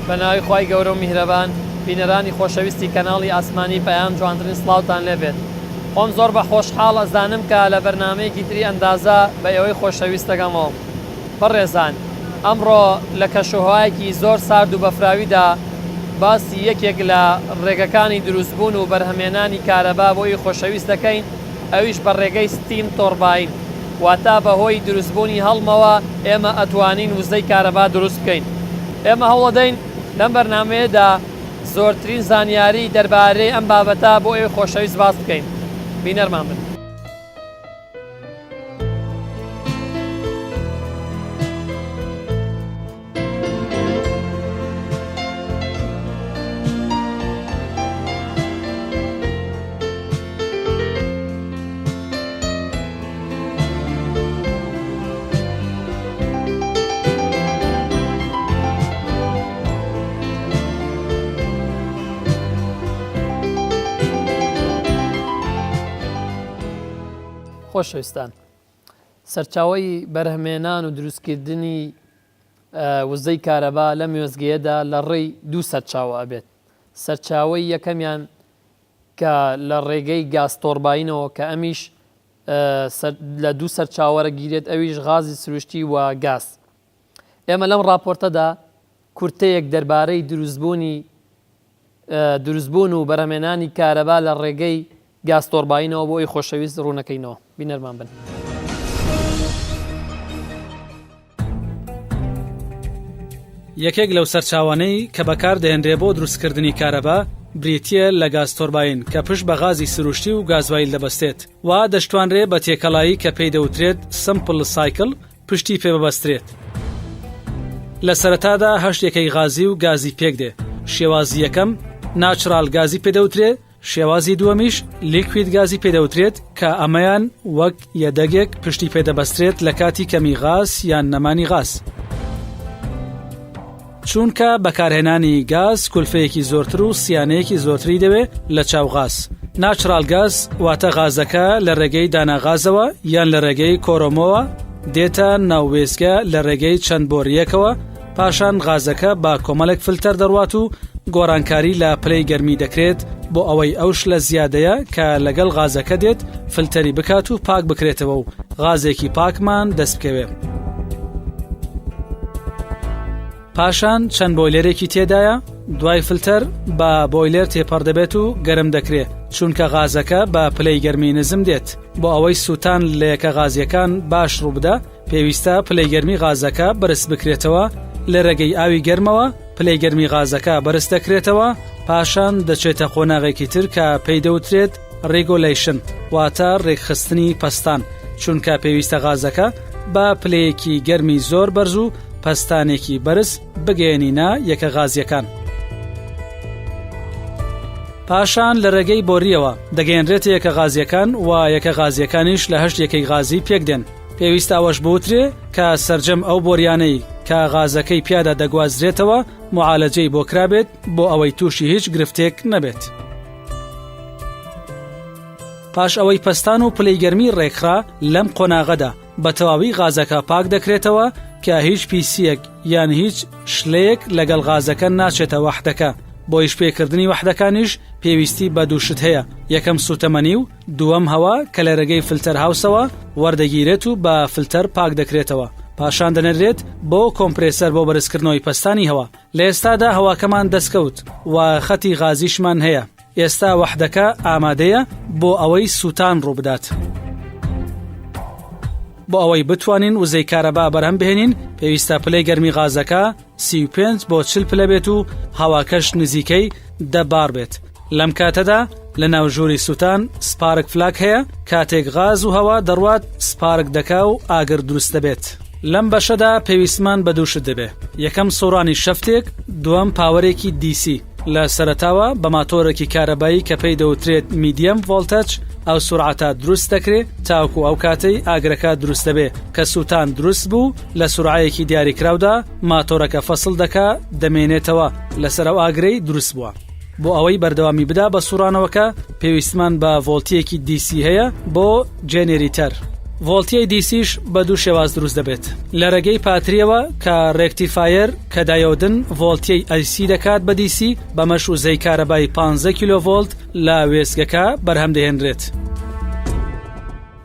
بەناوی خوای گەورە و میهرەبان بینەرانی خۆشەویستی کەناڵی ئاسمانی پەیام جوانترین سڵاوتان لێبێت خۆم زۆر بە خۆشحاڵ ئەزانم کە لە بەرنامەیەکی تری ئەندازە بە ئێوەی خۆشەویست دەگەمەوە بەڕێزان ئەمڕۆ لە کەشوهەوایەکی زۆر سارد و بەفراویدا باسی یەکێک لە ڕێگەکانی دروستبوون و بەرهەمێنانی کارەبا بۆ ئێوەی خۆشەویست دەکەین ئەویش بە ڕێگەی steam turbine واتە بەهۆی دروستبوونی هەڵمەوە ئێمە ئەتوانین وزەی کارەبا دروست بکەین. ئێمە هەوڵەدەین لەم بەرنامەیەدا زۆرترین زانیاری دەربارەی ئەم بابەتە بۆ ئێوەی خۆشەویست باس بکەین. بینەرمان بن. خۆشەویستان سەرچاوەی بەرهەمێنان و دروستکردنی وزەی کارەبا لەم وێستگەیەدا لە ڕێی دوو سەرچاوە ئەبێت سەرچاوەی یەکەمیان کە لە ڕێگەی gas turbine ەوە کە ئەمیش لە دوو سەرچاوە وەرەگیرێت ئەویش غازی سروشتی و گاز. ئێمە لەم ڕاپۆرتەدا کورتەیەک دەربارەی دروستبوونی دروستبوون و بەرهەمێنانی کارەبا لە ڕێگەی gas turbine ەوە بۆ ئێوەی خۆشەویست ڕوونەکەینەوە. بینەرمان بن. یەکێک لەو سەرچاوانەی کە بەکار دەهێنرێ بۆ دروستکردنی کارەبا بریتییە لە gas turbine کە پشت بە غازی سروشتی و گازوایل دەبەستێت و دەشتوانرێ بە تێکەڵایی کە پێی دەوترێت simple cycle پشتی پێ ببەسترێت. لە سەرەتادا هەشت یەکەی غازی و گازی پێک دێ، شێوازی یەکەم natural gas ی پێ دەوترێ، شێوازی دووەمیش liquid gas ی پێ دەوترێت کە ئەمەیان وەک یەدەگێک پشتی پێ دەبەسترێت لە کاتی کەمی غاز یان نەمانی غاز. چوونکە بەکارهێنانی گاز کولفەیەکی زۆرتر و سیانەیەکی زۆرتری دەوێ لە چاو غاز. natural gas واتە غازەکە لە ڕێگەی داناغازەوە یان لە ڕێگەی کۆرۆمۆوە دێتە ناو وێستگە لە ڕێگەی چەند بۆرییەکەوە پاشان غازەکە بە کۆمەڵێک فلتەر دەڕوات و گۆڕانکاری لە پلەی گەرمی دەکرێت بۆ ئەوەی ئەو شلە زیادەیە کە لەگەڵ غازەکە دێت فلتەری بکات و پاک بکرێتەوە و غازێکی پاکمان دەست بکەوێ. پاشان چەند بۆیلەرێکی تێدایە دوای فلتەر بە بۆیلەر تێپەڕ دەبێت و گەرم دەکرێت چونکە غازەکە بە پلەی گەرمی نزم دێت بۆ ئەوەی سووتان لە یەکە غازیەکان باش ڕووبدا پێویستە پلەی گەرمی غازەکە بەرز بکرێتەوە لە رێگەی ئاوی گەرمەوە پلەی گەرمی غازەکە بەرز دەکرێتەوە پاشان دەچێتە قۆناغێکی تر کە پێی دەوترێت regulation واتە رێکخستنی پەستان چونکە پێویستە غازەکە بە پلەیەکی گەرمی زۆر بەرز و پەستانێکی بەرز بگەیەنینە یەکە غازیەکان. پاشان لە رێگەی بۆریەوە دەگەیەنرێتە یەکە غازیەکان و یەکە غازیەکانیش لە هەشت یەکەی غازی پێکدێن. پێویستە ئەوەش بوترێ کە سەرجەم ئەو بۆریانەی کە غازەکەی پیادا دەگوازرێتەوە موعالەجەی بۆ کرابێت بۆ ئەوەی تووشی هیچ گرفتێک نەبێت. پاش ئەوەی پەستان و پلەی گەرمی ڕێکخرا لەم قۆناغەدا بە تەواوی غازەکە پاک دەکرێتەوە کە هیچ پیسیەک یان هیچ شلەیەک لەگەڵ غازەکە ناچێتە وەحدەکە بۆ ئیشپێکردنی وەحدەکانیش پێویستی بە دوو شت هەیە یەکەم سوتەمەنی و دووەم هەوا کە لە رێگەی فلتەر هاوسەوە وەردەگیرێت و بە فلتەر پاک دەکرێتەوە پاشان دەنێرێت بۆ کۆمپرێسەر بۆ بەرزکردنەوەی پەستانی هەوا لە ئێستادا هەواکەمان دەستکەوت و خەتی غازیشمان هەیە ئێستا وەحدەکە ئامادەیە بۆ ئەوەی سووتان ڕووبدات. بۆ ئەوەی بتوانین وزەی کارەبا بەرهەم بهێنین پێویستە پلەی گەرمی غازەکە 35 بۆ 40 پلە بێت و هەواکەش نزیکەی دە بار بێت لەم کاتەدا لە ناو ژووری سووتان spark plug هەیە کاتێک غاز و هەوا دەڕوات spark دەکا و ئاگر دروست دەبێت لەم بەشەدا پێویستمان بە دوو شت دەبێ یەکەم سوڕانی shaft ێک دووەم power ێکی DC لە سەرەتاوە بە ماتۆرێکی کارەبایی کە پێی دەوترێت medium voltage ئەو سورعەتە دروست دەکرێ تاوەکو ئەو کاتەی ئاگرەکە دروست دەبێ کە سووتان دروست بوو لە سورعەیەکی دیاریکراودا ماتۆرەکە فەسڵ دەکا دەمێنێتەوە لەسەر ئەو ئاگرەی دروست بووە. بۆ ئەوەی بەردەوامی بدا بە سوڕانەوەکە پێویستمان بە ڤۆڵتیەکی DC هەیە بۆ generator. ڤۆڵتیەی DC ش بە دوو شێواز دروست دەبێت لە ڕێگەی پاتریەوە کە rectifier کە دایۆدن ڤۆڵتیەی AC دەکات بە DC بەمەش وزەی کارەبای 15 کیلۆ ڤۆڵت لە وێستگەکە بەرهەم دەهێنرێت.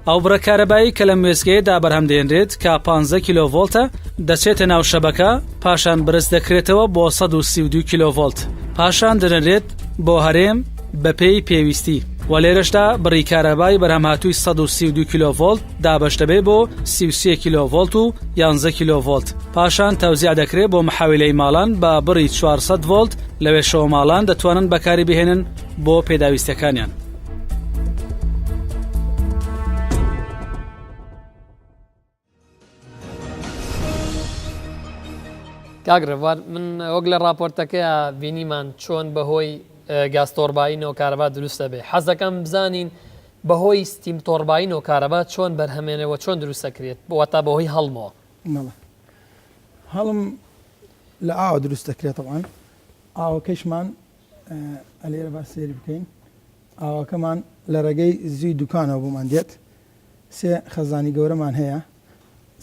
ئەو بڕە کارەبایی کە لەم وێستگەیەدا بەرهەم دێنرێت کە 15 کیلۆ ڤۆڵتە دەچێتە ناو شەبەکە پاشان بەرز دەکرێتەوە بۆ 132 کیلۆ ڤۆڵت پاشان دەنێرێت بۆ هەرێم بەپێی پێویستی و لێرەشدا بڕی کارەبای بەرهەمهاتووی 132 کیلۆ ڤۆڵت دابەش دەبێت بۆ 33 کیلۆ ڤۆڵت و 11 کیلۆ ڤۆڵت پاشان تەوزیع دەکرێت بۆ محاویلەی ماڵان بە بڕی 400 ڤۆڵت لەوێشەوە ماڵان دەتوانن بەکاری بهێنن بۆ پێداویستەکانیان. کاک ڕێبوار من وەک لە ڕاپۆرتەکەیا بینیمان چۆن بەهۆی gas turbine ەوە کارەبا دروست دەبێ حەزەکەم بزانین بەهۆی steam turbine ەوە کارەبا چۆن بەرهەمێنەوە چۆن دروست دەکرێت واتە بەهۆی هەڵمەوە. بەڵێ هەڵم لە ئاوە دروست دەکرێت تەبعەن ئاوەکەشمان ئەلێرە با سەیری بکەین ئاوەکەمان لە ڕێگەی زووی دوکانەوە بۆمان دێت سێ خەزانی گەورەمان هەیە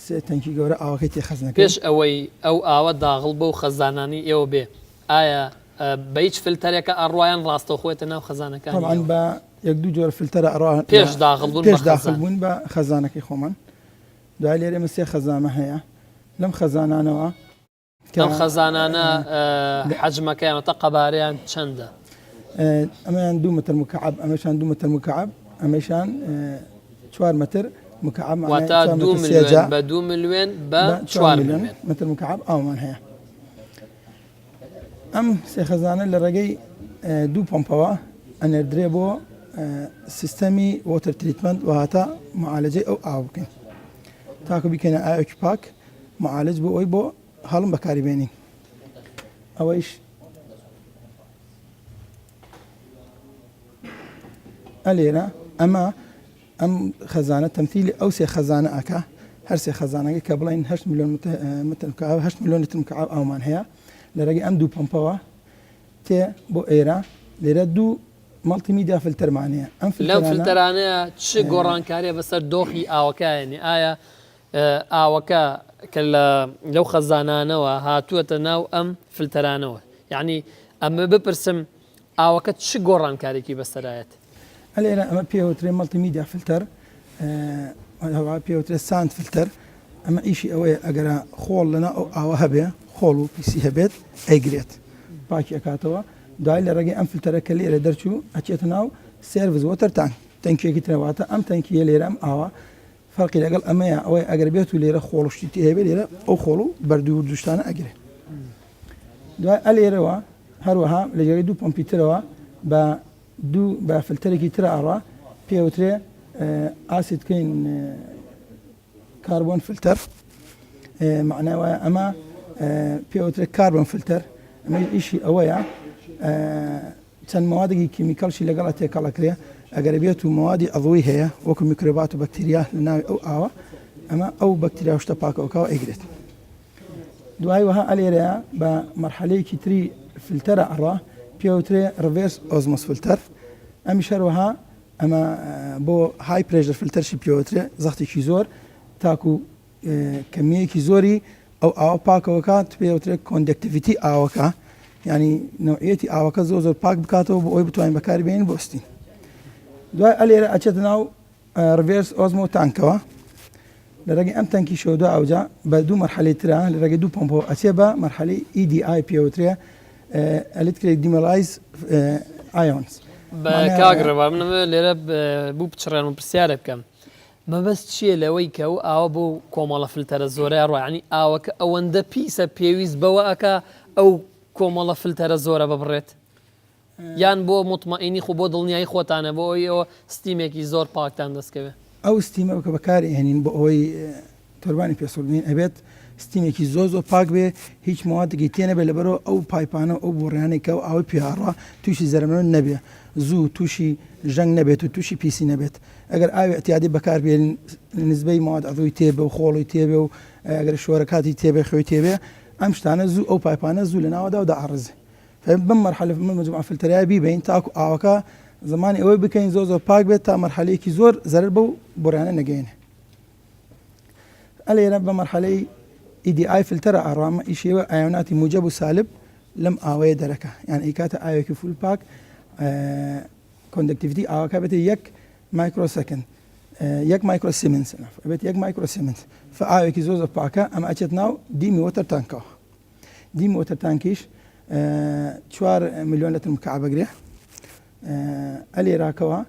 سێ تەنکی گەورە ئاوەکەی تێ خەزنەکەین. پێش ئەوەی ئەو ئاوە داغڵ بەو خەزانانەی ئێوە بێ ئایا بە هیچ فلتەرێکە ئەڕوا یان ڕاستەوخۆ یەتە ناو خەزانەکانی تەبعەن ئێوە؟ بە یەک دوو جۆرە فلتەرە ئەڕوا پێش داغڵ بوون پێش بە داخل خەزان. بوون بە خەزانەکەی خۆمان دوای لێرە ئێمە سێ خەزانمان هەیە لەم خەزانانەوە ئەم خەزانانە حەجمەکەیان واتە قەبارەیان چەندە؟ ئەمەیان دوو متر مکعب ئەمەشان دوو متر مکعب ئەمەشان چوار متر مکعب واتە دوو ملیۆن بە دوو ملیۆن بە چوار ملیۆن متر مکعب ئاومان هەیە. ئەم سێ خەزانە لە ڕێگەی دوو پۆمپەوە ئەنێردرێ بۆ سیستەمی water treatment واتە معالەجەی ئەو ئاو بکەین تاکو بیکەینە ئاوێکی پاک معالج بۆ ئەوەی بۆ هەڵم بەکاری بێنین ئەوەیش ئەلێرە ئەمە ئەم خەزانە تەمثیلی ئەو سێ خەزانە ئەکا هەر سێ خەزانەکە کە بڵین 8 میلیۆن متر مکعب 8 میلیۆن لیتر مکعب ئاومان هەیە لە ڕێگەی ئەم دوو پەمپەوە تێ بۆ ئێرە لێرە دوو multimedia filter مان هەیە ئەم لەم فلتەرانە چ گۆڕانکاریە بەسەر دۆخی ئاوەکایەنی ئایا ئاوەکە کە لە لەو خەزانانەوە هاتووەتە ناو ئەم فلتەرانەوە یعنی ئەمە بپرسم ئاوەکە چ گۆڕانکارێکی بەسەرایەت؟ ئەلێرە ئەمە پێوترێ multimedia filter هەوا پێوترێ sand filter ئەمە ئیشی ئەوەیە ئەگەرە خۆڵ لەنا ئەو ئاوە هەبێ خۆڵ و پیسی هەبێت ئەیگرێت پاکی ئەکاتەوە دوای لە ڕێگەی ئەم فلتەرە کە لێرە دەرچوو ئەچێتە ناو service water tank تەنکیەکی ترەواتە ئەم تەنکیە لێرە ئەم ئاوە فەرقی لەگەڵ ئەمەیە ئەوەیە ئەگەر بێت و لێرە خۆڵ و شتی تێ هەبێ لێرە ئەو خۆڵ و بەرد و وردوشتانە ئەگرێ دوای ئەلێرەوە هەروەها لە جێگەی دوو پۆمپی ترەوە بە دوو بە فلتەرێکی ترە ئەڕا پێوترێ acid کەین carbon filter معنای وایە ئەمە پێوترێ carbon filter ئەمە ئیشی ئەوەیە چەند مەوادێکی chemical شی لەگەڵا تێکەڵ ئەکرێ ئەگەر بێت و مەوادی عەزوی هەیە وەکو میکرۆبات و بەکتریا لە ناوی ئەو ئاوە ئەمە ئەو بەکتریا و شتە پاکەوەکەوە ئەیگرێت دوای وەها ئەلێرەیە بە مەرحەلەیەکی تری فلتەرە ئەڕا پێوترێ reverse osmosis filter ئەمیش هەروەها ئەمە بۆ high pressure filter شی پێوترێ زەختێکی زۆر تاکو کەمییەکی زۆری ئەو ئاوە پاکەوە کات پێ وترێت conductivity ئاوەکە ینی نوعیەتی ئاوەکە زۆر زۆر پاک بکاتەوە بۆ ئەوی بتوانین بەکاری بێنین بۆ steam دوای ئەلێرە ئەچێتە ناو reverse osmosis tank ەوە لە ڕێگەی ئەم تەنکی شەودا ئەوجا بە دوو مەرحەلەی ترە لە ڕێگەی دوو پۆمپەوە ئەچێ بە مەرحەلەی EDI پێوترێ electric demyelinized ions کاک ڕێبوار من لێرە بوو بچڕێن و پرسیارێک بکەم مەبەست چیە لەوەی کە ئەو ئاوە بۆ کۆمەڵە فلتەرە زۆرە ئەڕوا یانی ئاوەکە ئەوەندە پیسە پێویست بەوە ئەکا ئەو کۆمەڵە فلتەرە زۆرە ببڕێت یان بۆ موتمەئینی خۆ بۆ دڵنیایی خۆتانە بۆ ئەوەی ئەوە steam ێکی زۆر پاکتان دەستکەوێ؟ ئەو steam ە کە بەکاری ئەهێنین بۆ ئەوەی تۆربانی پێ سوڕ بین ئەبێت steam ێکی زۆر زۆر پاک بێ هیچ موادێکی تێ نەبێ لەبەرەوە ئەو pipe انە و ئەو بۆڕیانەی کە ئەو ئاوەی پێ ئەڕوا تووشی زەرەرمەند نەبێ زوو تووشی ژەنگ نەبێت و تووشی پیسی نەبێت ئەگەر ئاوی ئیعتیادی بەکار بێنین نسبەی مواد عضوی تێ بێ و خۆڵی تێ بێ و ئەگەر شۆرەکاتی تێ بێ خوێی تێ بێ ئەم شتانە زوو ئەو pipe انە زوو لە ناوەدا و دەعڕزێ بەم مەرحەلە بەم مەجموعە فلتەرایە بیبەین تاکو ئاوەکە زمانی ئەوەی بکەین زۆر زۆر پاک بێت تا مەرحەلەیەکی زۆر زەرەر بەو بۆڕیانە نەگەیەنێ. ئەلێرە بە مەرحەلەی EDI فلتەرە ئەڕا ئەمە ئیشی ئەوە ئایۆناتی موجەب و سالب لەم ئاوەیە دەرەکا یان ئەیکاتە ئاوێکی full پاک conductivity ئاوەکە بێتە یەک microsecond یەک microsiemens ئەبێت یەک microsiemens فە ئاوێکی زۆر زۆر پاکە ئەمە ئەچێت ناو demi water tank ەوە demi water tank یش چوار ملیۆن لتر مکعب ئەگرێ ئەلێراکەوە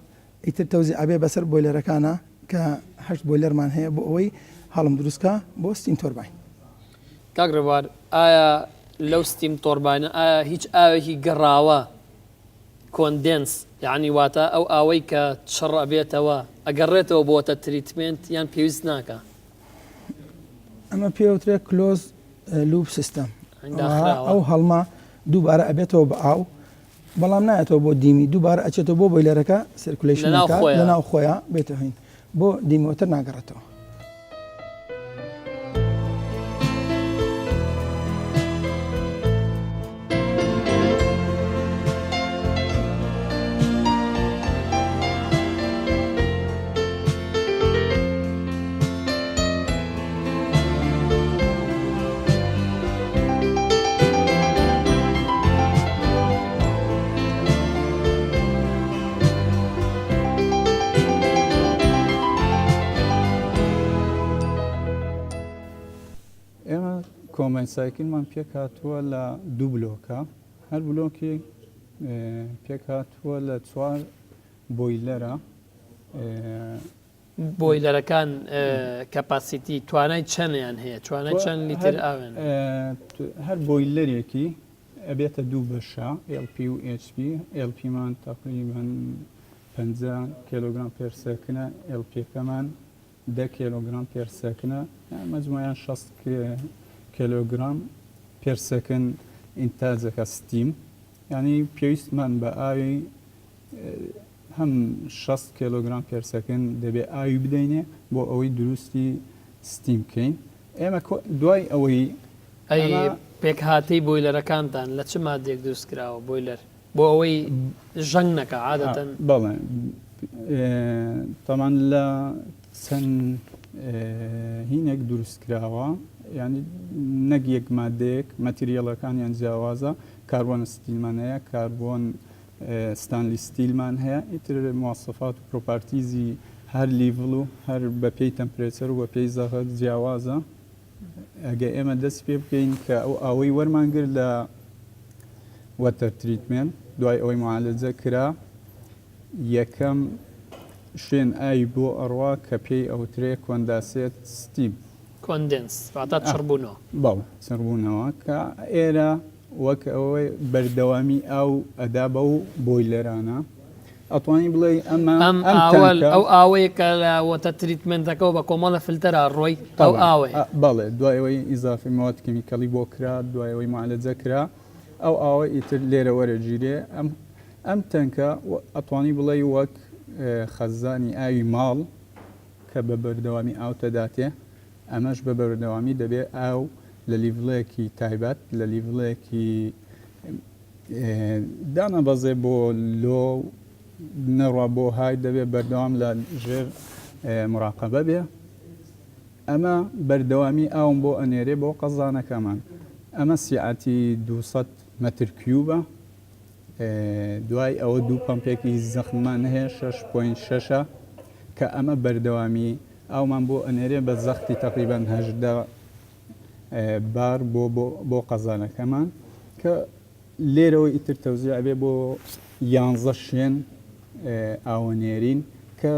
ئیتر تەوزیع ئەبێ بەسەر boiler ەکانا کە هەشت boiler مان هەیە بۆ ئەوەی هەڵم دروستکا بۆ steam turbine. کاک ڕێبوار ئایا لەو steam turbine ە ئایا هیچ ئاوێکی گەڕاوە condense یانی واتە ئەو ئاوەی کە چڕ ئەبێتەوە ئەگەڕێتەوە بۆتە treatment یان پێویست ناکا؟ ئەمە پێوترێ closed loop system ئەو هەڵمە دووبارە ئەبێتەوە بە ئاو بەڵام نایەتەوە بۆ demi دووبارە ئەچێتەوە بۆ boiler ەکە circulation لەناو خۆیان بێتە هین بۆ demi water ناگەڕێتەوە. ئێمە combined cycle مان پێکهاتووە لە دوو بلۆکە هەر بلۆکێک پێکهاتووە لە چوار boiler ە. boiler ەکان capacity توانای چەندیان هەیە توانای چەند لیتر ئاوێن؟ هەر boiler ێکی ئەبێتە دوو بەشە LP و HP LP مان تقریبا 50 کیلوگرام per second ە LP ەکەمان 10 کیلوگرام per second ە مەجموعیان 60 کیلوگرام per second ئینتاجەکە steam یعنی پێویستمان بە ئاوی هەم 60 کیلۆگرام per second دەبێ ئاوی بدەینێ بۆ ئەوەی دروستی steam بکەین ئێمە دوای ئەوەی ئەی پێکهاتەی boiler ەکانتان لە چ مادەیەک دروست کراوە boiler بۆ ئەوەی ژەنگ نەکا عادەتەن؟ بەڵێ تەمان لە چەند هینێک دروست کراوە یعنی نەک یەک مادەیەک material ەکانیان جیاوازە carbon steel مان هەیە carbon stainless steel مان هەیە ئیتر مواسەفات و properties ی هەر level و هەر بە پێی temperature و بە پێی زەغت جیاوازە ئەگە ئێمە دەست پێ بکەین کە ئەو ئاوەی وەرمان گرت لە water treatment دوای ئەوەی معالەجە کرا یەکەم شوێن ئاوی بۆ ئەڕوا کە پێی ئەوترێ condensate steam. condense واتە چڕبوونەوە. بەڵێ چڕبوونەوە کە ئێرە وەک ئەوەی بەردەوامی ئاو ئەدا بەو boiler انە ئەتوانی بڵێی ئەمە ئەم ئاوە ئەو ئاوەیە کە لە water treatment ەکەوە بە کۆمەڵە فلتەرا ڕۆی ئەو ئاوەیە. بەڵێ دوای ئەوەی ئیزافەی مەواد کیمیکەڵی بۆ کرا دوای ئەوەی معالەجە کرا ئەو ئاوە ئیتر لێرە وەرەگیرێ ئەم ئەم تەنکە ئەتوانی بڵێی وەک خەزانی ئاوی ماڵ کە بە بەردەوامی ئاو تەداتێ ئەمەش بە بەردەوامی دەبێ ئاو لە level ێکی تایبەت لە level ێکی دانەبەزێ بۆ low نەڕوا بۆ high دەبێ بەردەوام لە ژێر مراقەبە بێ ئەمە بەردەوامی ئاوم بۆ ئەنێرێ بۆ قەزانەکەمان ئەمە سیعەتی 200 مەتر cube ە دوای ئەوە دوو پەمپێکی زەخممان هەیە 6.6 کە ئەمە بەردەوامی ئاومان بۆ ئەنێرێ بە زەختی تەقریبەن 18 بار بۆ بۆ قەزانەکەمان کە لێرەوە ئیتر تەوزیع بێ بۆ یانزە شوێن ئاوەنێرین کە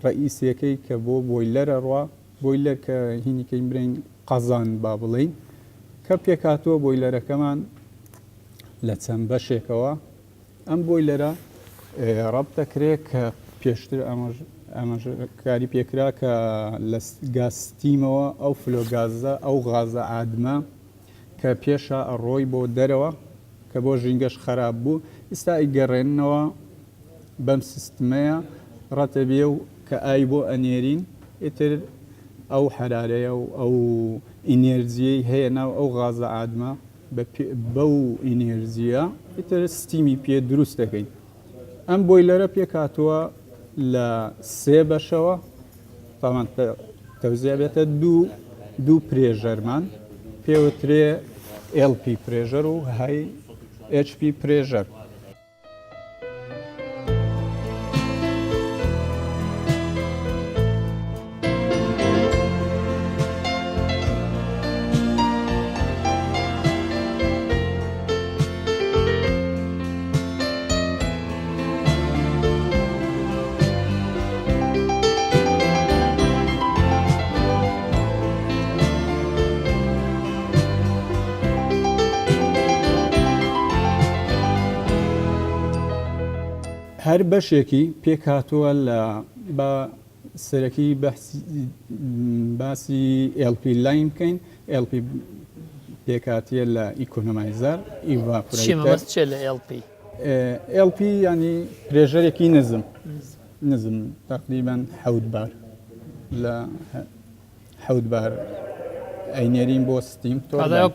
ڕئیسیەکەی کە بۆ boiler ە ڕوا boiler کە هینیکەین برین قەزان با بڵین کە پێکهاتووە boiler ەکەمان لە چەند بەشێکەوە ئەم boiler ە ڕەبت دەکرێت کە پێشتر ئاماژەکاری پێکرا کە لە گاز steam ەوە ئەو flue gas ە ئەو غازە عادمە کە پێشا ئەڕۆی بۆ دەرەوە کە بۆ ژینگەش خراپ بوو ئیستا ئەیگەڕێننەوە بەم سیستمەیە ڕەتە بێ و کە ئاوی بۆ ئەنێرین ئیتر ئەو حەرارەیە و ئەو ئینێرجیەی هەیە ناو ئەو غازە عادمە بەو ئینێرجیە ئیتر steam ی پێ دروست دەکەین. ئەم boiler ە پێکهاتووە لە سێ بەشەوە تاوان. تەوزیع بێتە دوو دوو pressure مان پێوترێ LP pressure و high HP pressure. هەر بەشێکی پێکهاتووە لە با سەرەکی باسی LP line بکەین LP پێکهاتیە لە economizer evaporator چێ لە LP LP ینی pressure ێکی نزم نزم تقریبا حەوت بار لە حەوت بار ئەینێرین بۆ steam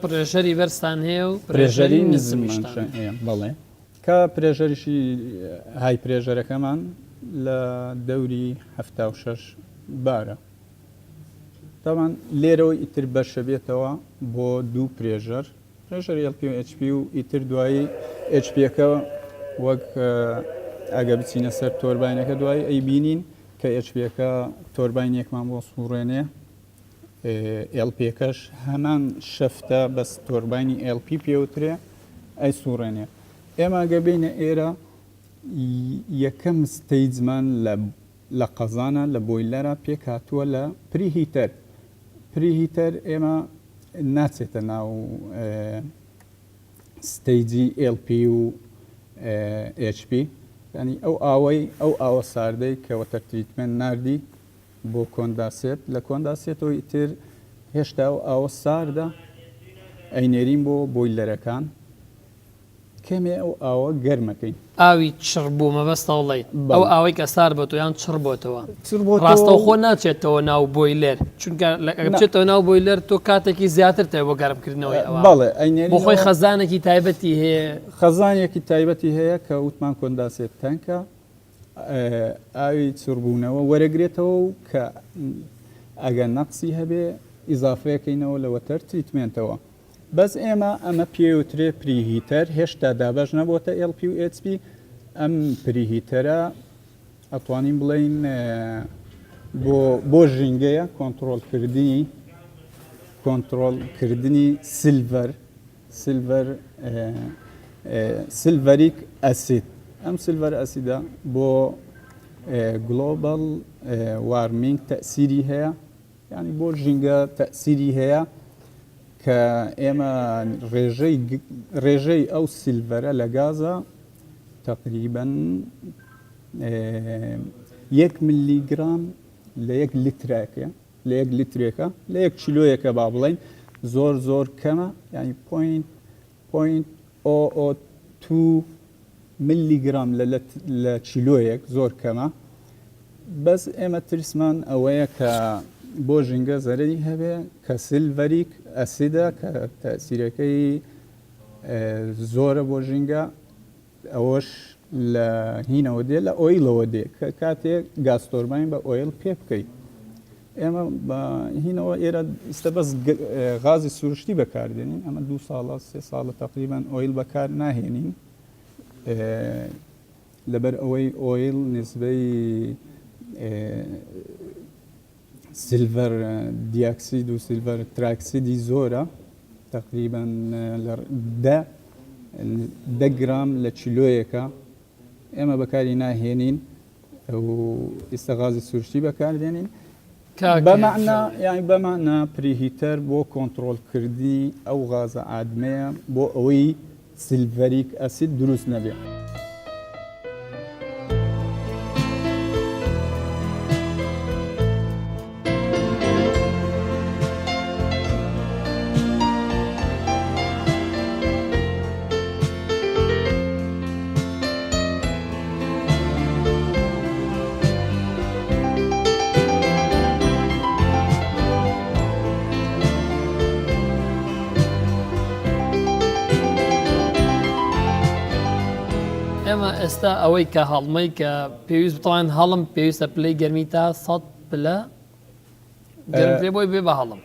pressure ی بەرزتان هەیە و pressure ی نزمیشتان هەیە بەڵێ کە pressure یشی high pressure ەکەمان لە دەوری 76 بارە تاوان لێرەوە ئیتر بەشە بێتەوە بۆ دوو pressure pressure LP و HP و ئیتر دوایی HP ەکە وەک ئەگە بچینە سەر تۆرباینەکە دوایی ئەیبینین کە HP ەکە تۆرباینێکمان بۆ سوڕێنێ LP ەکەش هەمان shaft ە بەس تۆرباینی LP پێوترێ ئەی سوڕێنێ ئێمە گە بینە ئێرە یەکەم stage مان لە لە قەزانە لە boiler ە پێکهاتووە لە preheater preheater ئێمە ناچێتە ناو stage ی LP و HP ینی ئەو ئاوەی ئەو ئاوە ساردەی کە water treatment ناردی بۆ condensate لە condensate ەوە ئیتر هێشتا ئەو ئاوە ساردە ئەینێرین بۆ boiler ەکان کەمێ ئەو ئاوە گەرمەکەین. ئاوی چڕ بوو مەبەستە بڵێی ئەو ئاوەی کە سارد بۆتەوە یان چڕ بۆتەوە ڕاستەوخۆ ناچێتەوە ناو boiler چونکە ئەگەر بچێتەوە ناو boiler تۆ کاتێکی زیاتر تێ بۆ گەرمکردنەوەی ئەوە بەڵێ ئەینێرینەوە بۆ خۆی خەزانێکی تایبەتی هەیە. خەزانێکی تایبەتی هەیە کە وتمان condensate tank ە ئاوی چڕبوونەوە وەرەگرێتەوە و کە ئەگەر نەقسی هەبێ ئیزافەیەکەینەوە لە water treatment ەوە. بەس ئێمە ئەمە پێوترێ preheater هێشتا دابەش نەبۆتە LP و HP ئەم preheater ە ئەتوانین بڵێین بۆ بۆ ژینگەیە کۆنتڕۆڵکردنی کۆنتڕۆڵکردنی sulfur sulfur sulfuric acid ئەم sulfur acid ە بۆ global warming تەسیری هەیە یانی بۆ ژینگە تەئسیری هەیە کە ئێمە ڕێژەی ڕێژەی ئەو sulfur ە لە گازە تقریبا یەک ملیگرام لە یەک لیترێکە لە یەک لیترێکە لە یەک کیلۆیەکە با بڵین زۆر زۆر کەمە ینی point point o o two ملیگرام لە لە کیلۆیەک زۆر کەمە بەس ئێمە ترسمان ئەوەیە کە بۆ ژینگە زەرەری هەبێ کە sulfuric acid ە کە تەسیرەکەی زۆرە بۆ ژینگە ئەوەش لە هینەوە دێ لە oil ەوە دێ کە کاتێک gas turbine بە oil پێ بکەیت ئێمە بە هینەوە ئێرە ئیستا بەس غازی سروشتی بەکاردێنین ئەمە دوو ساڵە سێ ساڵە تقریبان oil بەکار ناهێنین لەبەر ئەوەی oil نسبەی sulfur dioxide و sulfur trioxide ی زۆرە تقریبا دە دە گرام لە کیلۆیەکە ئێمە بەکاری ناهێنین و ئیستا غازی سروشتی بەکاردێنین بەمەعنا یانی بەمەعنا preheater بۆ کۆنتڕۆڵکردنی ئەو غازە عادمەیە بۆ ئەوەی sulfuric acid دروست نەبێ. ئێمە ئێستا ئەوەی کە هەڵمەی کە پێویست بتوان هەڵم پێویستە پلەی گەرمی تا 100 پلە. گەرم کرێ بۆی بێ بە هەڵم.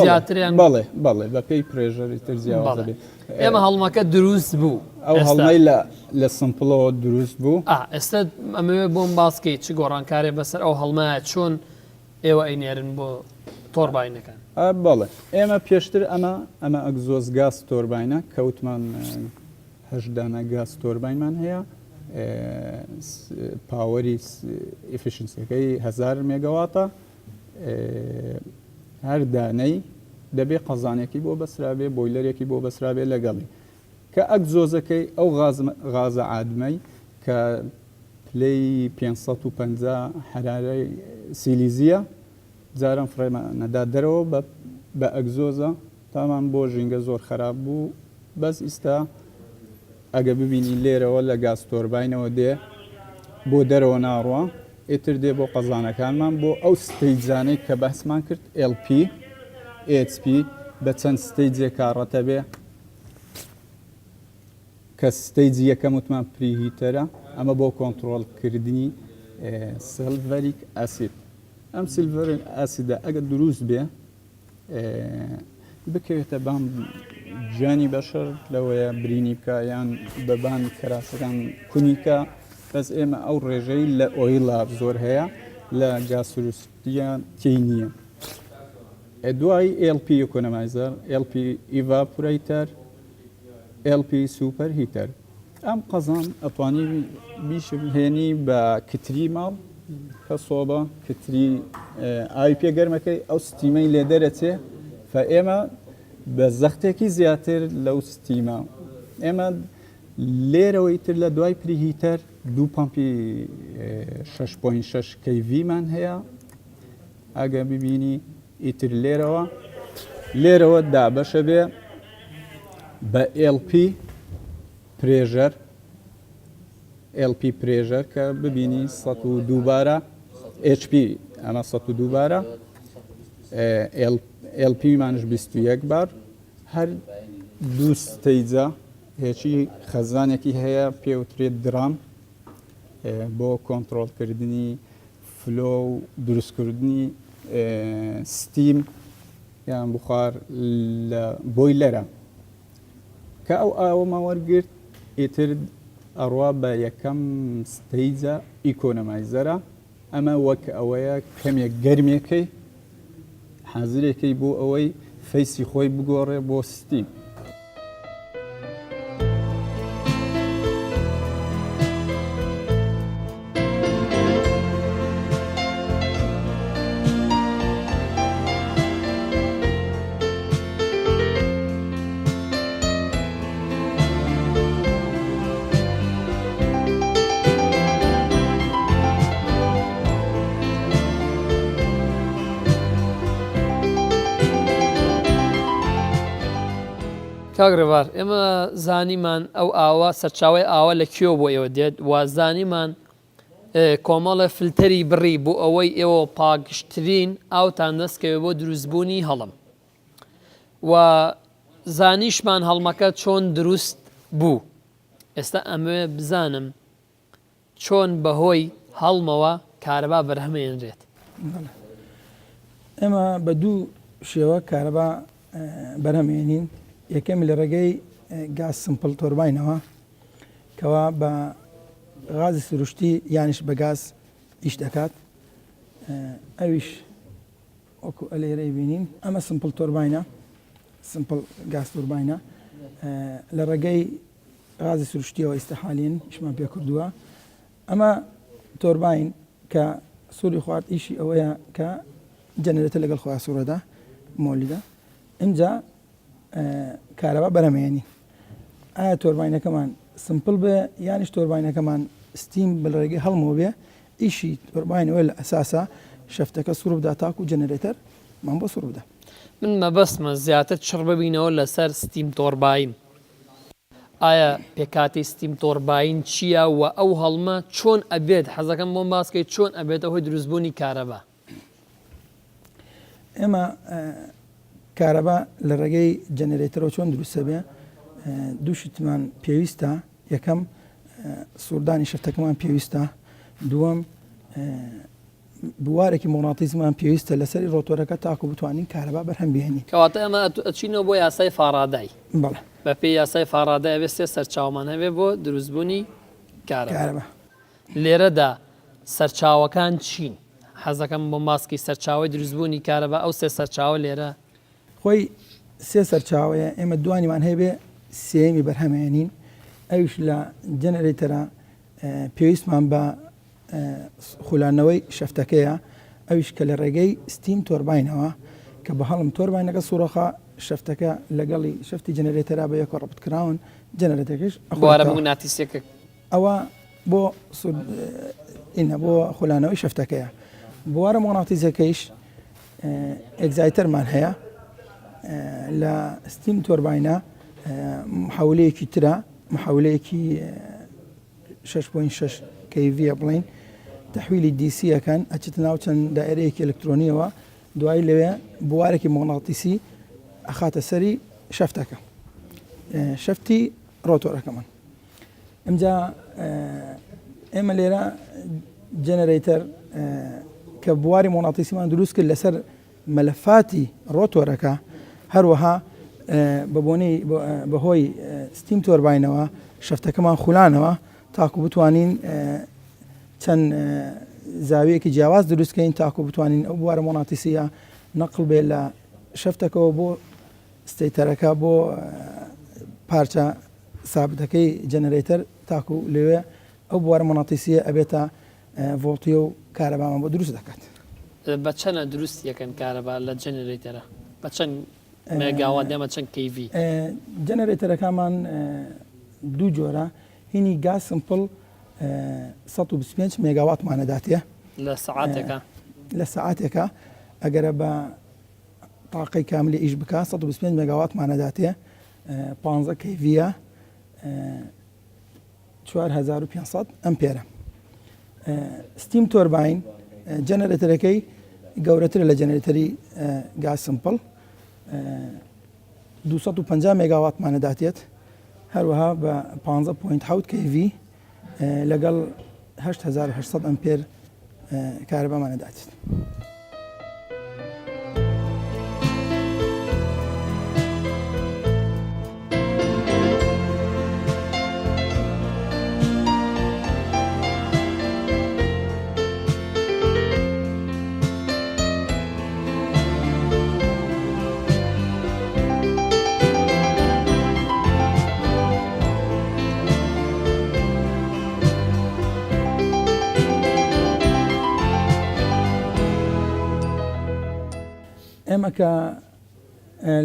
زیاتریان بەڵێ بەڵێ بە پێی pressure ی تر جیاواز دەبێ. ئێمە هەڵمەکە دروست بوو. ئەو هەڵمەی لە لە simple ەوە دروست بوو. ئا ئێستا ئەمەوێ بۆم باس کەی چ گۆڕانکارێ بەسەر ئەو هەڵمایە چۆن ئێوە ئەینێرن بۆ تۆرباینەکان؟ ئا بەڵێ ئێمە پێشتر ئەمە ئەمە exhaust gas turbine ە کە وتمان هەشت دانە gas turbine مان هەیە power ی efficiency ەکەی هەزار مێگەواتە هەر دانەی دەبێ قەزانێکی بۆ بەسرابێ boiler ێکی بۆ بەسرابێ لەگەڵی کە exhaust ەکەی ئەو غازە عادمەی کە پلەی 550 حرارەی سیلیزیە جاران فڕێمان نەدا دەرەوە بە بە exhaust ە تامان بۆ ژینگە زۆر خەراپ بوو بەس ئیستا ئەگە ببینی لێرەوە لە gas turbine ەوە دێ بۆ دەرەوە ناڕوا ئیتر دێ بۆ قەزانەکانمان بۆ ئەو stage انەی کە باسمان کرد LP HP بە چەند stage ێکا ڕەتە بێ کە stage ی یەکەم وتمان preheater ە ئەمە بۆ کۆنتڕۆڵ کردنی sulfuric acid ئەم sulfuric acid ە ئەگەر دروست بێ بکەوێتە بان گیانی بەشەر لەوەیە برینی بکە یان بەبان کەراسەکان کونیکە بەس ئێمە ئەو ڕێژەی لە oil ا زۆر هەیە لە گاسروستیە تێی نییە دوای LP economizer LP evaporator LP superheater ئەم قەزان ئەتوانی بیشبهێنی بە کتری ماڵ کە سۆبە کتری ئاوی پێ گەرمەکەی ئەو steam ەی لێ دەرەچێ فە ئێمە بە زەختێکی زیاتر لەو steam ە ئێمە لێرەوەی تر لە دوای preheater دوو پمپی 6.6 KV مان هەیە ئەگە ببینی ئیتر لێرەوە لێرەوە دابەشە بێ بە LP pressure LP pressure کە ببینی 102 بارە HP ئەمە 102 بارە LP مانش 21 بار هەر دوو stage ە هێچی خەزانێکی هەیە پێوترێت drum بۆ کۆنتڕۆڵکردنی flow و دروستکردنی steam یان بخار لە boiler ە کە ئەو ئاوەمان وەرگرت ئیتر ئەڕوا بە یەکەم stage ە economizer ە ئەمە وەک ئەوەیە کەمێک گەرمێکەی حازرێکەی بۆ ئەوەی phase ی خۆی بگۆڕێ بۆ steam. کاک ڕێبار ئێمە زانیمان ئەو ئاوە سەرچاوەی ئاوە لە کوێوە بۆ ئێوە دێت و زانیمان کۆمەڵە فلتەری بڕی بۆ ئەوەی ئێوە پاکژترین ئاوتان دەستکەوێت بۆ دروستبوونی هەڵم و زانیشمان هەڵمەکە چۆن دروست بوو ئێستا ئەمەوێ بزانم چۆن بەهۆی هەڵمەوە کارەبا بەرهەمێنرێت؟ ئێمە بە دوو شێوە کارەبا بەرهەمێنین یەکەمی لە ڕێگەی گاز simple turbine ەوە کەوا بە غازی سروشتی یانیش بە گاز ئیش دەکات ئەویش وەکو ئەلێرەی بینین ئەمە simple turbine ە simple gas turbine ە لە ڕێگەی غازی سروشتیەوە ئیستا حالین ئیشمان پێ کردووە ئەمە تۆرباین کە سووری خوارد ئیشی ئەوەیە کە generator لەگەڵ خۆیان سوورەدا مۆلیدە ئینجا کارەبا بەرەمێنی ئایا تۆرباینەکەمان simple بێ یانیش تۆرباینەکەمان steam بەڕێگەی هەڵمەوە بێ ئیشی تۆرباینەوە لە ئەساسا shaft ەکە سوور بدا تاکو generator مان بۆ سوور بدا. من مەبەستمە زیاتر چڕ ببینەوە لەسەر steam turbine ئایا پێکهاتەی steam turbine چییە و ئەو هەڵمە چۆن ئەبێت حەزەکەم بۆم باس کەی چۆن ئەبێتە هۆی دروستبوونی کارەبا؟ ئێمە کارەبا لە ڕێگەی generator ەوە چۆن دروستە بێ دوو شتمان پێویستە یەکەم سووردانی shaft ەکەمان پێویستە دووەم. بوارێکی موغناتیسمان پێویستە لەسەری rotor ەکە تاکو بتوانین کارەبا بەرهەم بهێنین. کەواتە ئێمە ئەچینەوە بۆ یاسای فاڕادای. بەڵێ. بەپێی یاسای فاڕادای ئەبێ سێ سەرچاوەمان هەبێ بۆ دروستبوونی کارەبا. لێرەدا سەرچاوەکان چین؟ حەزەکەم بۆم باس کەی سەرچاوەی دروستبوونی کارەبا ئەو سێ سەرچاوە لێرە. خۆی سێ سەرچاوەیە ئێمە دوانیمان هەیە سێیەمی بەرهەمێنین ئەویش لە generator ە پێویستمان بە خولاندنەوەی shaft ەکەیە ئەویش کە لە ڕێگەی steam turbine ەوە کە بە هەڵم تۆرباینەکە سوڕەخە shaft ەکە لەگەڵی shaft ی generator ا بە یەکەوە ڕەبت کراون generator ەکەش بوارە موگناتیسیەکە ئەوە بۆ ئینە بۆ خولانەوەی shaft ەکەیە بوارە موگناتیسەکەیش exciter مان هەیە لە steam turbine ە محولەیەکی ترە محولەیەکی 6.6 kV ە بڵین تحویلی DC ەکەن ئەچێتە ناو چەند دایرەیەکی ئەلکترۆنیەوە دوایی لەوێ بوارێکی موگناتیسی ئەخاتە سەری shaft ەکە shaft ی rotor ەکەمان ئمجا ئێمە لێرە generator کە بواری موگناتیسیمان دروست کرد لەسەر مەلەفاتی rotor ەکە هەروەها بە بۆنەی بەهۆی steam turbine ەوە shaft ەکەمان خولانەوە تاکو بتوانین چەند زاویەکی جیاواز دروستکەین تاکو بتوانین ئەو بوارە موگناتیسیە نەقل بێ لە shaft ەکەوە بۆ stator ەکە بۆ پارچە سابتەکەی generator تاکو لەوێ ئەو بوارە موگناتیسیە ئەبێتە ڤۆڵتیە و کارەبامان بۆ دروست دەکات. بە چەنە دروست یەکەن کارەبا لە generator ە؟ بە چەند مێگاوات یان بە چەند kV؟ generator ەکانمان دوو جۆرە هینی گاز simple 125 مێگاواتمان ئەداتێ لە سەعاتێکا؟ لە سەعاتێکا ئەگەرە بە تاقەی کاملی ئیش بکا 125 مێگاواتمان ئەداتێ 15 kV یە 4500 ئەمپێرە. steam turbine generator ەکەی گەورەترە لە generator ی گاز simple 250 مێگاواتمان ئەداتێت هەروەها بە 15.7 kV لەگەڵ 8800 ئەمپێر کارەبامان ئەداتێت. ئێمە کە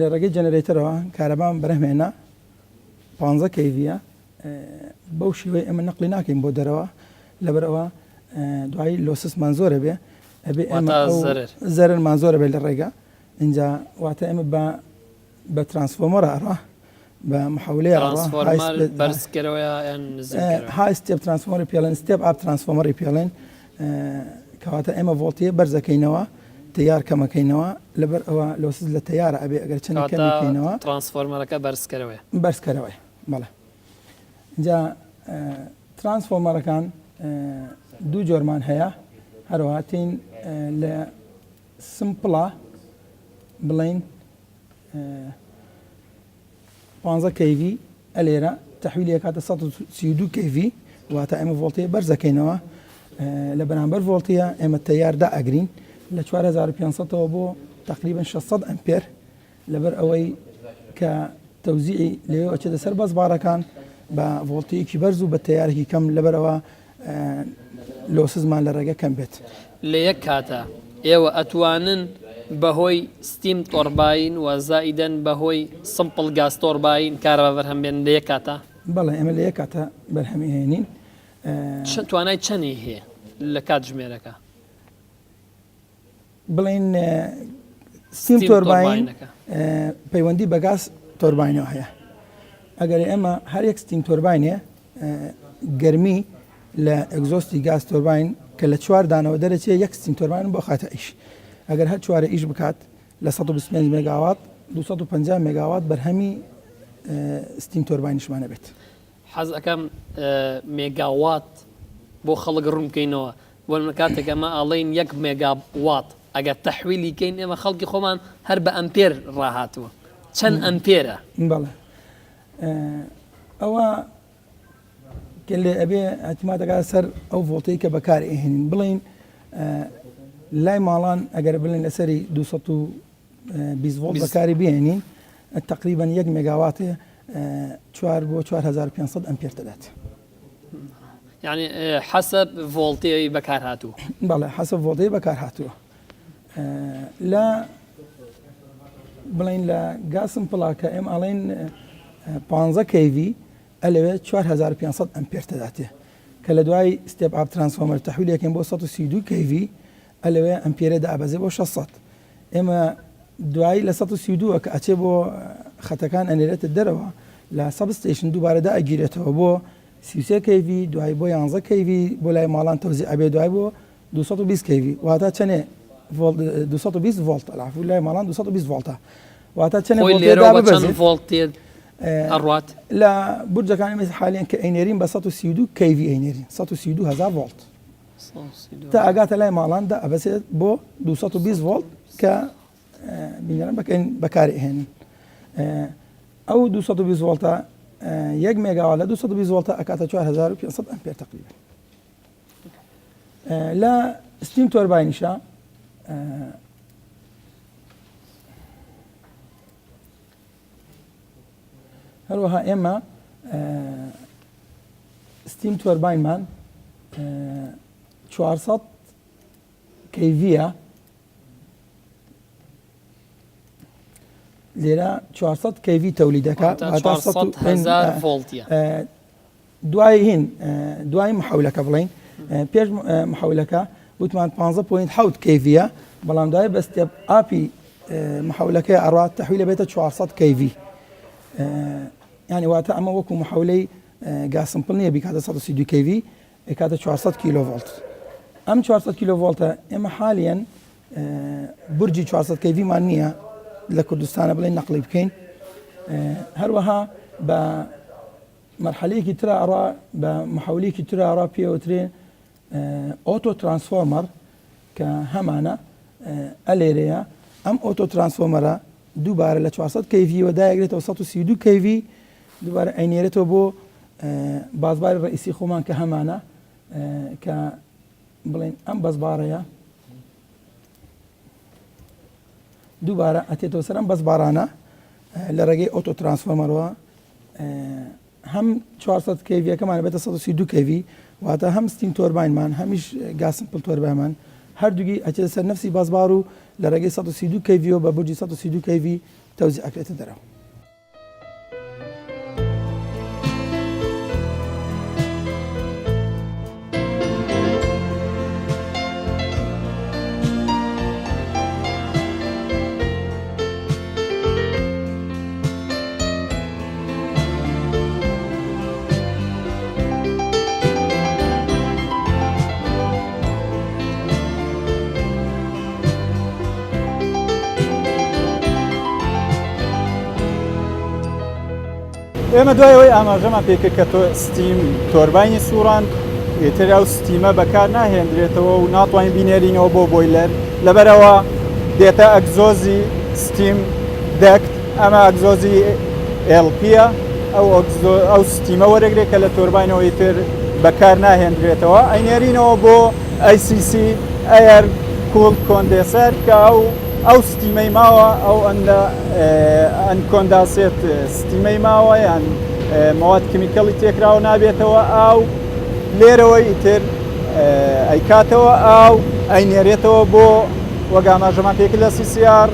لە ڕێگەی generator ەوە کارەبام بەرهەمێنا 15 kV یە بەو شێوەی ئێمە نەقلی ناکەین بۆ دەرەوە لەبەرەوە دوایی losses مان زۆرە بێ ئەبێ ئێمە زەرەرمان زۆرە بێ لە ڕێگا اینجا واتە ئێمە بە بە transformer ئەڕا بە محولەیە high step transformer ی پێڵێن step up transformer ی پێڵێن کەواتە ئێمە ڤۆڵتیە بەرزەکەینەوە تەیار کەمەکەینەوە لەبەر ئەوە losses لە تەیارە ئەبێ ئەگەر چەند کەمەکەینەوە transformer ەکە بەرزکەرەوەیە بەرزکەرەوەی بەڵێ جا transformer ەکان دوو جۆرمان هەیە هەروەها تین لە simple ە بڵین 15 kV ئەلێرە تەحویلی ئەکاتە 132 kV واتە ئێمە ڤۆڵتیە بەرزەکەینەوە لە بەرامبەر ڤۆڵتیە ئێمە تەیار دائەگرین لە 4500ەوە بۆ تقریبا 600 ئەمپێر لەبەر ئەوەی کە تەوزیعی لەوێ ئەچێتە سەر busbar ەکان بە ڤۆڵتیەکی بەرز و بە تەیارێکی کەم لەبەرەوە losses مان لە ڕێگە کەم بێت. لە یەک کاتا ئێوە ئەتوانن بەهۆی steam turbine و زائیدەن بەهۆی simple gas turbine کارەبا بەرهەم بێنن لە یەک کاتا؟ بەڵێ ئێمە لە یەک کاتا بەرهەمی ئەهێنین. توانای چەنی هەیە لە کاتژمێرەکە؟ بڵێین steam turbine پەیوەندی بە gas turbine ەوە هەیە ئەگەر ئێمە هەر یەک steam turbine ێ گەرمی لە exhaust ی gas turbine کە لە چوار دانەوە دەرەچێ یەک steam turbine بۆ خاتە ئیش ئەگەر هەر چوارە ئیش بکات لە 125 مێگاوات 250 مێگاوات بەرهەمی steam turbine یشمانە بێت. حەز ئەکەم مێگاوات بۆ خەڵک ڕوون بکەینەوە. بۆ نمونە کاتێک ئەمە ئەڵێین یەک مێگا وات ئەگەر تەحویلی کەین ئێمە خەڵکی خۆمان هەر بە ئەمپێر ڕاهاتووە چەند ئەمپێرە؟ بەڵێ ئەوە کە لێ ئەبێ اعتماد دەکات سەر ئەو ڤۆڵتەی کە بەکار ئەهێنین بڵین لای ماڵان ئەگەر بڵێن لەسەری 220 ڤۆڵت بەکاری بهێنین تقریبا یەک مێگاواتێ 4 بۆ 4500 ئەمپێر دەدات. یعنی حەسەب ڤۆڵتەی بەکار هاتوو. بەڵێ حەسەب ڤۆڵتەی بەکار هاتووە. لە بڵین لە گاسم پڵاکە ئێم ئەڵێن 15 kV ئەلەوێ 4500 ئەمپێر تەداتێ کە لە دوای step up transformer تەحویلێکن بۆ 132 kV ئەلەوێ ئەمپێرە دابەزێ بۆ 600 ئێمە دوایی لە 132 کە ئەچێ بۆ خەتەکان ئەنێرێتە دەرەوە لە substation دووبارە دائەگیرێتەوە بۆ 33 kV دوایی بۆ 11 kV بۆ لای ماڵان تەوزیع ئەبێ دوای بۆ 220 kV واتە چەنێ ڤۆڵت 220 ڤۆڵت العفو لای ماڵان 220 ڤۆڵتە واتە چەنێ خۆی ڤۆڵتێ لێرەوە بە چەند داببەزێت ڤۆڵتێ ئەڕوات؟ لە بورجەکانی مەس حالیان کە ئەینێرین بە 132 kV ئەینێرین 132 هەزار ڤۆڵت تا ئەگاتە لای ماڵان دا ئەبەسێت بۆ 220 ڤۆڵت کە بینەران بەکەین بەکاری ئەهێنن ئەو 220 ڤۆڵتە یەک مێگاوا لە 220 ڤۆڵتە ئەکاتە 4500 ئەمپێر تقریبا لە steam turbine یشا هەروەها ئێمە steam turbine مان 400 kV یە لێرە 400 kV تەولیدەکە 400 هزار ڤۆڵتیە دوای هین دوای محەولەکە بڵێین پێش محەولەکە وتمان 15.7 kV یە بەڵام دوای بە step up ی محەولەکەی ئەڕات تەحویلە بێتە 400 kV یعنی واتە ئەمە وەکو محەولەی gas simple نییە بیکاتە 132 kV ئەکاتە 400 کیلۆڤۆڵت ئەم 400 کیلۆڤۆڵتە ئێمە حالیەن برجی 400 kV مان نییە لە کوردستانە بڵێن نەقلی بکەین هەروەها بە مەرحەلەیەکی ترا ئەڕا بە محەولێکی ترا ئەڕا پێوترێ auto transformer کە هەمانە ئەلێرەیە ئەم auto transformer ە دووبارە لە 400 kV وە دایگرێتەوە 132 kV دووبارە ئەینێرێتەوە بۆ busbar ی ڕئیسی خۆمان کە هەمانە کە بڵێن ئەم busbar ەیە دووبارە ئەتێتەوە سەر ئەم busbar انە لە ڕێگەی auto transformer ەوە هەم 400 kV یەکەمان بێتە 132 kV واتە هەم steam turbine مان هەمیش gas simple turbine مان هەردووگی ئەچێتە سەر نفسی busbar و لە ڕێگەی 132 kV یەوە بە برجی 132 kV تەوزیع ئەکرێتە دەرەوە. ئێمە دوای ئەوەی ئاماژەمان پێکرد کە تۆ steam turbine ی سوڕاند ئیتر ئەو steam ە بەکار ناهێندرێتەوە و ناتوانین بینێرینەوە بۆ boiler لەبەرەوە دێتە ئەگزۆزی steam duct ئەمە ئەگزۆزی LP یە ئەو ئەو steam ە وەرەگرێت کە لە تۆرباینەوە ئیتر بەکار ناهێندرێتەوە ئەینێرینەوە بۆ ACC air cool condenser کە ئەو ئەو steam ەی ماوە ئەو ئەندە uncondensed steam ەی ماوە یان مواد chemical ی تێکراوە نابێتەوە ئاو لێرەوە ئیتر ئەیکاتەوە ئاو ئەینێرێتەوە بۆ وەک ئاماژەمان پێکرد لە CCR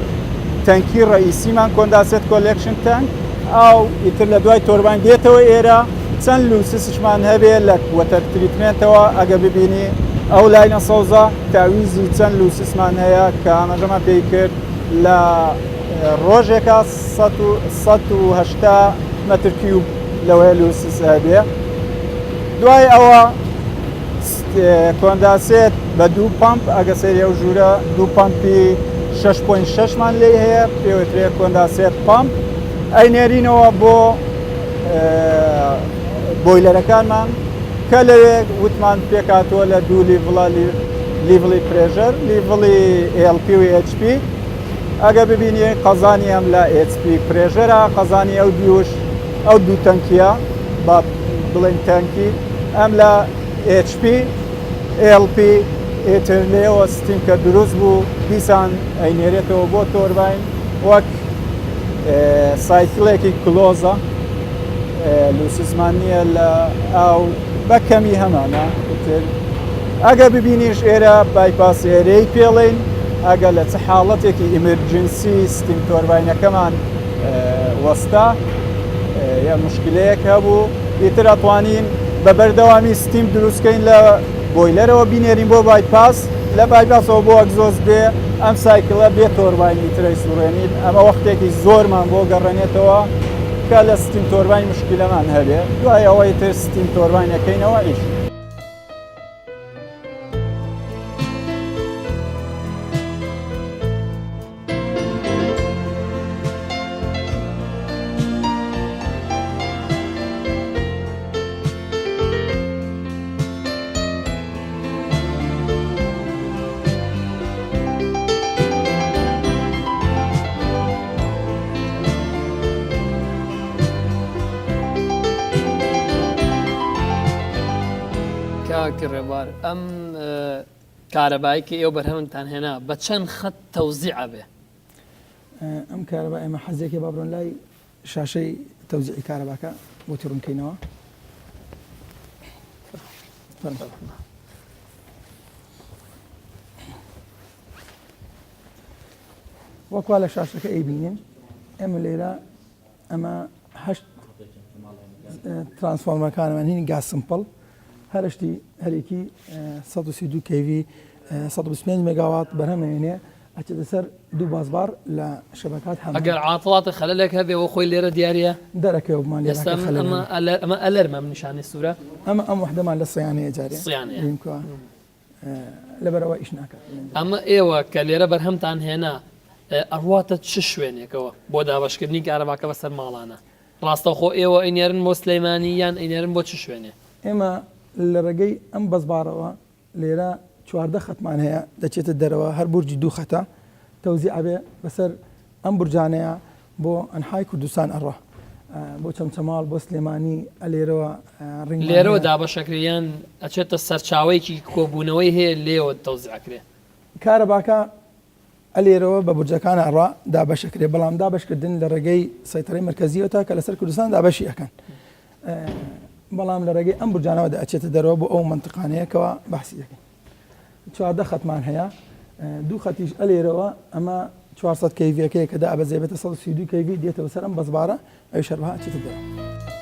تەنکی ڕئیسیمان condensate collection tank ئاو ئیتر لە دوای تۆرباین دێتەوە ئێرە چەند luces شمان هەبێ لە water treatment ەوە ئەگە ببینی ئەو line ە سەوزە تاویزی چەند luces مان هەیە کە ئاماژەمان پێی کرد لە ڕۆژێکا 180 متر cube لەوەیە luces هەبێ دوای ئەوە condensate بە دوو پمپ ئەگە سەیری ئەو ژوورە دوو پمپی 6.6 مان لێی هەیە پێوترێ condensate pump ئەینێرینەوە بۆ boiler ەکانمان. کە لەوێ وتمان پێکهاتووە لە دوو level ە level ی pressure level ی LP و HP ئەگە ببینی قەزانی ئەم لە HP pressure ە قەزانی ئەو دیوش ئەو دوو تەنکیە با بڵێن تەنکی ئەم لە HP LP ئیتر لێوە steam کە دروست بوو دیسان ئەینێرێتەوە بۆ تۆرباین وەک cycle ێکی close ە losses مان نییە لە ئاو بە کەمی هەمانە ئیتر ئەگە ببینیش ئێرە bypass ئێرەی پێڵین ئەگە لە چ حاڵەتێکی emergency steam turbine ەکەمان وەستا یا مشکلەیەک هەبوو ئیتر ئەتوانین بە بەردەوامی steam دروستکەین لە boiler ەوە بینێرین بۆ bypass لە bypass ەوە بۆ exhaust بێ ئەم cycle ە بێ تۆرباین ئیترەی سوڕێنین ئەمە وەختێکی زۆرمان بۆ گەڕێنێتەوە کە لە steam turbine مشکلەمان هەبێ دوای ئەوەی تر steam turbine ەکەینەوە ئیش. کاک ڕێبوار ئەم کارەبای کە ئێوە بەرهەمتان هێنا بە چەند خەت تەوزیع ئەبێ؟ ئەم کارەبا ئێمە حەزێکی با بڕۆن لای شاشەی تەوزیعی کارەباکە بۆتی ڕوونکەینەوە. وەکوا لە شاشەکە ئەیبینین ئێمە لێرە ئەمە هەشت ترانسفۆرمەکانمان هین گاز simple هەرشتی هەرێکی 132 kV 125 مێگاوات بەرهەمێنێ ئەچێتە سەر دوو busbar لە شەبەکات هەمان. ئەگەر عاتڵاتە خەلەلێک هەبێ وە خۆی لێرە دیاریە؟ دەرەکەوێ بمان لێرە ئێستا من ئەمە ئەلەر ئەمە alarm ە ئەم نیشانەی سوورە؟ ئەمە ئەم وحدەمان لە سیانەیە جارێ سیانەیە. بیم کوا لەبەرئەوە ئیش ناکات. ئەمە ئێوە کە لێرە بەرهەمتان هێنا ئەڕواتە چ شوێنێکەوە بۆ دابەشکردنی کارەباکە بەسەر ماڵانە؟ ڕاستەوخۆ ئێوە ئەینێرن بۆ سلەیمانی یان ئەینێرن بۆ چ شوێنێ؟ ئێمە لە ڕێگەی ئەم busbar ەوە لێرە 14 خەتمان هەیە دەچێتە دەرەوە هەر بورجی دوو خەتە تەوزیع ئەبێ بەسەر ئەم بورجانەیە بۆ ئەنحای کوردستان ئەڕوا بۆ چەمچەماڵ بۆ سلێمانی ئەلێرەوە ڕینگ لێرەوە دابەشەکرێ یان ئەچێتە سەرچاوەیەکی کۆبوونەوەی هەیە لێوە تەوزیع ئەکرێ؟ کارەباکە ئەلێرەوە بە بورجەکانە ئەڕا دابەشەکرێ بەڵام دابەشکردن لە ڕێگەی سەیتەرەی مەرکەزیەوە تا کە لەسەر کوردستان دابەشی ئەکەن بەڵام لە ڕێگەی ئەم بورجانەوە دەئەچێتە دەرەوە بۆ ئەو مەنتقانەیە کەوا باسی دەکەین 14 خەتمان هەیە دوو خەتیش ئەلێرەوە ئەمە 400 kV ەکەیە کە دابەزێ بێتە 132 kV دێتەوە سەر ئەم busbar ە ئەویش هەروەها ئەچێتە دەرەوە.